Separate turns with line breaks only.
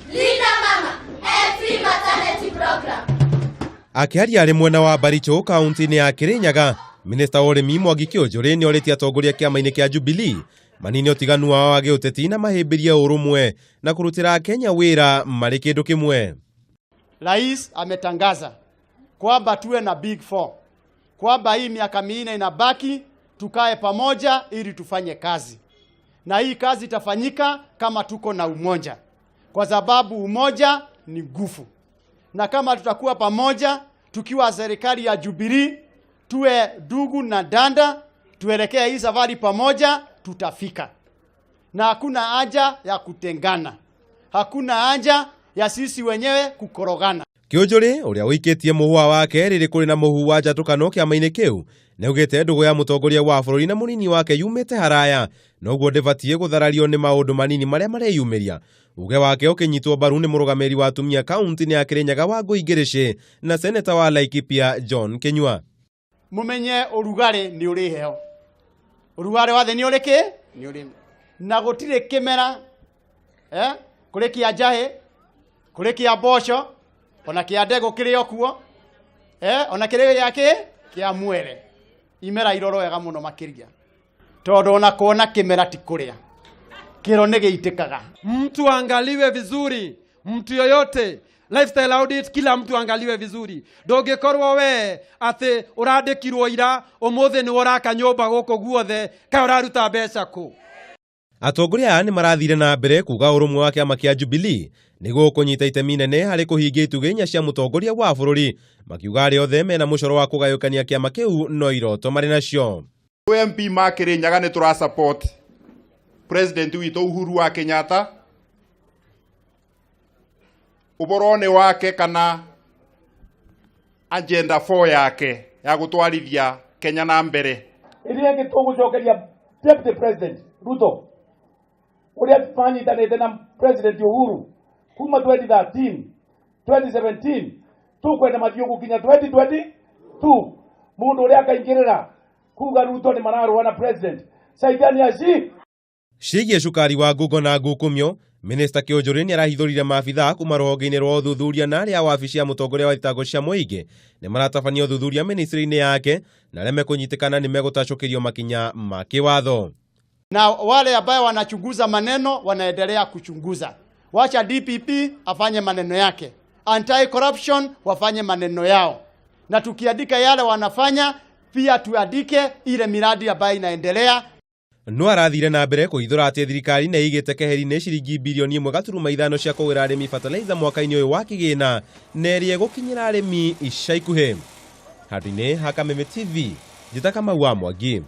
Linda Mama, a free maternity program.
Akĩaria arĩ mwena wa Baricho kaunti-inĩ ya Kirinyaga, minista wa ũrĩmi Mwangi Kĩũnjũrĩ nĩ orĩtie atongoria kĩama-inĩ kĩa Jubilee manine ũtiganu wao wa gĩũteti na mahĩmbĩrie ũrũmwe na kũrutĩra Akenya wĩra marĩ kĩndũ kĩmwe.
Rais ametangaza kwamba tuwe na big four, kwamba hii miaka 4 inabaki tukae pamoja ili tufanye kazi, na hii kazi itafanyika kama tuko na umoja, kwa sababu umoja ni nguvu, na kama tutakuwa pamoja tukiwa serikali ya Jubilee, tuwe ndugu na danda, tuelekee hii safari pamoja, tutafika. Na hakuna haja ya kutengana, hakuna haja ya sisi wenyewe kukorogana.
Kĩũnjũrĩ ũrĩa ũikĩtie mũhũa wake rĩrĩ kũrĩ na mũhu wa njatũkano kĩama-inĩ kĩu nĩaugĩte ndũgũ ya mũtongoria wa bũrũri na mũnini wake yumĩte haraya noguo ndĩbatiĩ gũtharario nĩ maũndũ manini marĩa mareyumĩria. Uge wake ũkĩnyitwo mbaru nĩ mũrũgamĩrĩri wa atumia kaunti-inĩ ya Kirinyaga Wangũi Ngĩrĩcĩ na seneta wa Laikipia John Kinyua.
Mumenye ũrugarĩ nĩ ũrĩ heho, ũrugarĩ wa thĩ nĩ ũrĩ kĩ? Nĩ ũrĩ. Na gũtirĩ kĩmera, kũrĩ kĩa njahĩ, kũrĩ kĩa mboco, ona kĩa ndegũ kĩrĩ o kuo, ona kĩrĩ gĩa kĩ? Kĩa mwere. Imera iroro wega mũno makĩria, tondũ ona kuona kĩmera ti kũrĩa, kĩro nĩ gĩitĩkaga.
Mtu angaliwe vizuri, mtu yoyote lifestyle audit, kila mtu angaliwe vizuri. Ndũngĩkorwo we atĩ ũrandĩkirwo ira, ũmũthĩ nĩwe ũraka nyũmba gũkũ guothe, kaĩ ũraruta mbeca kũ?
Atongoria aya nĩ marathire na mbere kuga ũrũmwe wa kĩama kĩa Jubilee nĩguo kũnyita itemi nene harĩ kũhingia itugĩ inya cia mũtongoria wa bũrũri, makiuga arĩa othe mena mũcoro wa kũgayũkania kĩama kĩu no iroto marĩ nacio.
MP ma Kirinyaga nĩ tũra support President witũ Uhuru wa Kenyatta ũboro-inĩ wake kana agenda 4 yake ya gũtwarithia Kenya na mbere.
Ĩrĩa ĩngĩ tũgũcokeria Deputy President Ruto ũrĩa twanyitanĩte na President Uhuru kuma 2013, 2017, tũkwenda mathiĩ gũkinya 2022. Mũndũ ũrĩa akaingĩrĩra kuga Ruto nĩ mararũa na President Saitani aci.
Ciĩgiĩ cukari wa ngungo na ngukumio, Minista Kĩũnjũrĩ nĩ arahithũrire maabithaa kuma rũhonge-inĩ rwa ũthuthuria na arĩa a wabici ya mũtongoria wa thitango cia mũingĩ nĩ maratabania ũthuthuria ministry-inĩ yake na arĩa mekũnyitĩkana nĩ megũtacũkĩrio makinya ma kĩwatho.
Na wale ambao wanachunguza maneno wanaendelea kuchunguza. Wacha DPP afanye maneno yake, anti-corruption wafanye maneno yao, na tukiandika yale wanafanya pia tuandike ile miradi ambayo inaendelea.
No arathire na mbere kũhithũra atĩ thirikari nĩ ĩigĩte keheri-inĩ ciringi bilioni ĩmwe gaturuma ithano cia kũgũra arĩmi fertilizer mwaka-inĩ ũyũ wa kĩgĩna na ĩrĩa ĩgũkinyĩra arĩmi ica ikuhĩ. Handũ-inĩ ha Kameme TV, njĩta Kamau wa Mwangi.